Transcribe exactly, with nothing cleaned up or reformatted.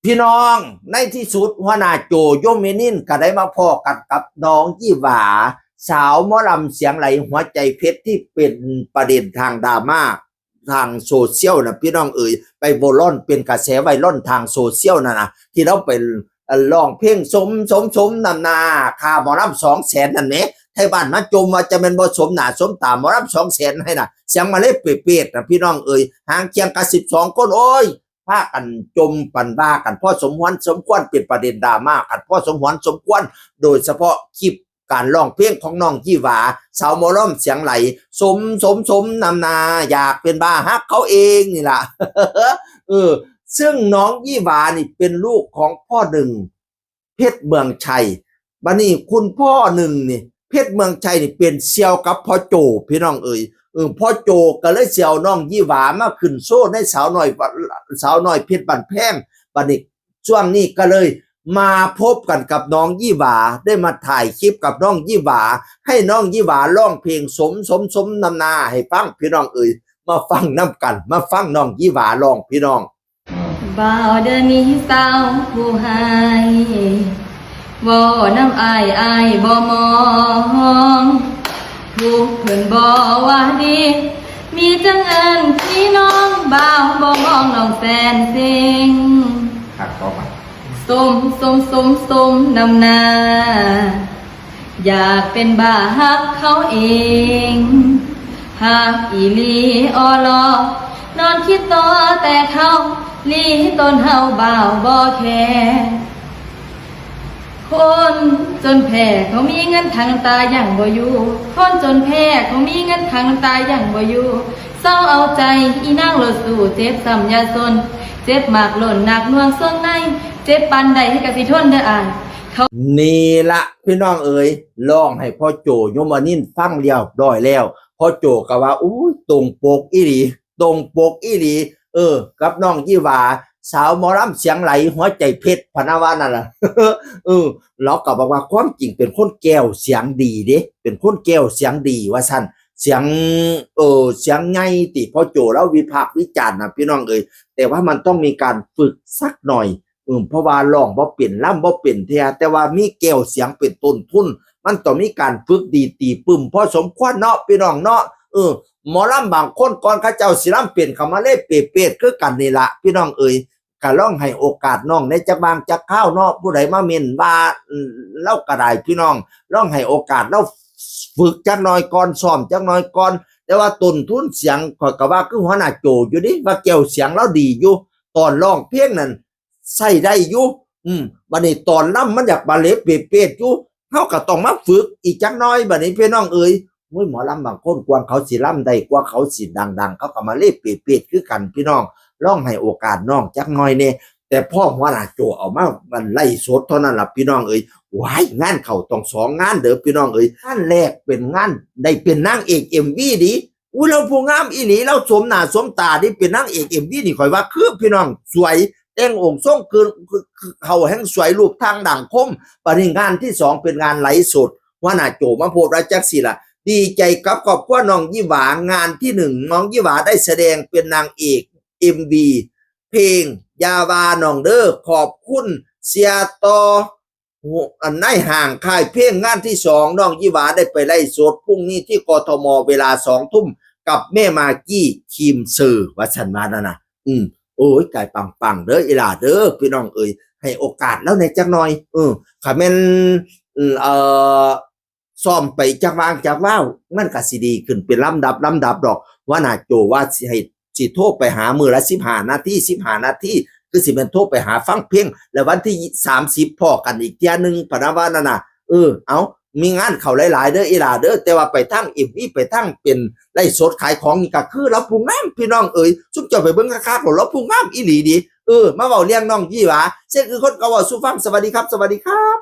พี่น้อง ในที่สุดหัวหน้าโจโยมเมนินก็ได้มาพ้อกันกับน้องยี่หวา สาวหมอลำเสียงไหลหัวใจเพชรที่เป็นประเด็นทางดราม่าทางโซเชียลนะพี่น้องเอ๋ย ไปโวล่อนเป็นกระแสไวรัลทางโซเชียลนั่นนะ ที่เราไปเอ่อร้องเพลงสมสมสมนำหน้าค่าหมอลำสองแสนนั่นแหม ไทบ้านมาจมว่าจะแม่นบ่สมหน้าสมตาหมอลำสองแสนให้นะ เสียงมาเลยเปรตๆนะพี่น้องเอ๋ย หางเคียงกับสิบสองคน โอ้ย พากันจมปันว่ากันพอสมควร สมควรเป็นประเด็นดราม่ากันพอสมควรสมควร โดยเฉพาะคลิปการร้องเพลงของน้องยี่หวา สาวหมอลำเสียงไหล สมสมสมนำหน้า อยากเป็นบ้าฮักเขาเองนี่ล่ะ เออ ซึ่งน้องยี่หวานี่เป็นลูกของพ่อหนึ่ง เพชรเมืองชัย บัดนี้คุณพ่อหนึ่งนี่ เพชรเมืองชัยนี่เป็นเสี่ยวกับพ่อโจ พี่น้องเอ๋ย เออ พ่อโจก็เลยสิเอาน้องยี่หวามาขึ้นโชว์ในสาวน้อย สาวน้อยเพชรบ้านแพง บัดนี้ช่วงนี้ก็เลยมาพบกันกับน้องยี่หวา ได้มาถ่ายคลิปกับน้องยี่หวา ให้น้องยี่หวาร้องเพลงสมสมสมนำหน้าให้ฟัง พี่น้องเอ๋ย มาฟังนำกัน มาฟังน้องยี่หวาร้องพี่น้อง บ่าวเดินหนีสาวผู้ให้เว้านำอ้ายอ้ายบ่มองผู้เพิ่นบ่ว่าดี มีจังเอิ้นพี่น้องบ่าวบ่มองน้องแสนเซ็ง ครับก็มา สมสมสมสมนำหน้า อยากเป็นบ้าฮักเขาเองฮักอีหลีออลอนอนคิดต่อแต่เขาลีตนเฮาบ่าวบ่แคร์คนจนแพ้เขามีเงินทั้งตายังบ่อยู่คนจนแพ้เขามีเงินทั้งตายังบ่อยู่เศร้าเอาใจอีนางรถสู้เจ็บซ้ำยาสนเจ็บมากล้นหนักหน่วงส่วงในเจ็บปานใดให้กะสิทนเด้ออ้าย นี่ละพี่น้องเอ๋ย ร้องให้พ่อโจโยมนินฟังเรียบร้อยแล้ว พ่อโจก็ว่า อุ้ย ตรงปกอีหลี ตรงปกอีหลี เออ กับน้องยี่หวา สาวหมอลำเสียงไหลหัวใจเพชรพะนะว่านั่นล่ะ เออ เราก็บอกว่าความจริงเป็นคนแก้วเสียงดีเด้ เป็นคนแก้วเสียงดีว่าซั่น เสียง เออ เสียงไงติพ่อโจแล้ววิพากษ์วิจารณ์นะพี่น้องเอ๋ย แต่ว่ามันต้องมีการฝึกสักหน่อย อืม เพราะว่าร้องบ่เป็น ลำบ่เป็นแท้ แต่ว่ามีแก้วเสียงเป็นต้นทุน มันต้องมีการฝึกดีตีปึ้มพอสมควรเนาะพี่น้องเนาะ เออ หมอลำบางคนก่อนเขาเจ้าสิลำเป็นเขามาเลยเปรตๆคือกันนี่ละพี่น้องเอ๋ย ก็ลองให้โอกาสน้องในจักบางจักคราวเนาะ ผู้ใดมาเม้นว่า อืม เฮาก็ได้พี่น้อง ลองให้โอกาสเฮาฝึกจักหน่อยก่อน ซ้อมจักหน่อยก่อน แต่ว่าต้นทุนเสียงข้อยก็ว่าคือหัวหน้าโจอยู่เด้ ว่าแก้วเสียงเฮาดีอยู่ ตอนร้องเพลงนั่น ใช้ได้อยู่ อืม บัดนี้ตอนลำมันอยากบาเหลเปรตๆอยู่ เฮาก็ต้องมาฝึกอีกจักหน่อย บัดนี้พี่น้องเอ๋ย โอ้ย หมอลำบางคนกว่าเขาสิลำได้ กว่าเขาสิดังๆ เขาก็มาเหลเปรตๆคือกันพี่น้อง ลองให้โอกาสน้องจักหน่อยแหน่ แต่พอหัวหน้าโจเอามา มันไลฟ์สดเท่านั้นล่ะพี่น้องเอ๋ย ว้าย งานเข้าต้องสองงานเด้อพี่น้องเอ๋ย งานแรกเป็นงานได้เป็นนางเอกเอ็มวีดี อุ้ย ลาวผู้งามอีหลี ลาวสมหน้าสมตาเด้ เป็นนางเอกเอ็มวีนี่ข้อยว่าคือพี่น้อง สวย แต่งองค์ทรงคือ คือ คือเข้าแฮงสวย รูปร่างดังคม บัดนี้งานที่สองเป็นงานไลฟ์สด หัวหน้าโจมาโพสต์ว่าจั่งซี้ล่ะ ดีใจกับครอบครัวน้องยี่หวา งานที่หนึ่งน้องยี่หวาได้แสดงเป็นนางเอกเอ็มวี เพลงอย่าว่าน้องเด้อ ขอบคุณเสียต่อ อันนายห้างค่ายเพลง งานที่สองน้องยี่หวาได้ไปไลฟ์สดพรุ่งนี้ที่กทม เวลาสองทุ่ม กับแม่มากกี้ ครีมเซอร์ ว่าซั่นว่านั่นน่ะ อืม โอ้ย กายปังๆเด้ออีหล่าเด้อ พี่น้องเอ๋ย ให้โอกาสลาวแหน่จักหน่อย เออ คันแม่น อืม เอ่อ ซ้อมไปจักว่างจักว่าว มันก็สิดีขึ้นเป็นลำดับลำดับดอก หัวหน้าโจว่าสิให้ สิโทรไปหามื้อละสิบห้านาที สิบห้านาที คือสิแม่นโทรไปหาฟังเพลง แล้ววันที่สามสิบพ้อกันอีกเทื่อหนึ่ง พะนะว่านั่นน่ะ เออ เอ้า มีงานเข้าหลายๆเด้ออีหล่าเด้อ แต่ว่าไปทางเอ็มวี ไปทางเป็นไลฟ์สดขายของนี่ก็คือลาวผู้งามพี่น้องเอ๋ย ซุมเจ้าไปเบิ่งคักๆโลด ลาวผู้งามอีหลีดี เออ มาเว้าเรื่องน้องยี่หวา เช่นคือคนเก่าเว้าสู่ฟัง สวัสดีครับ สวัสดีครับ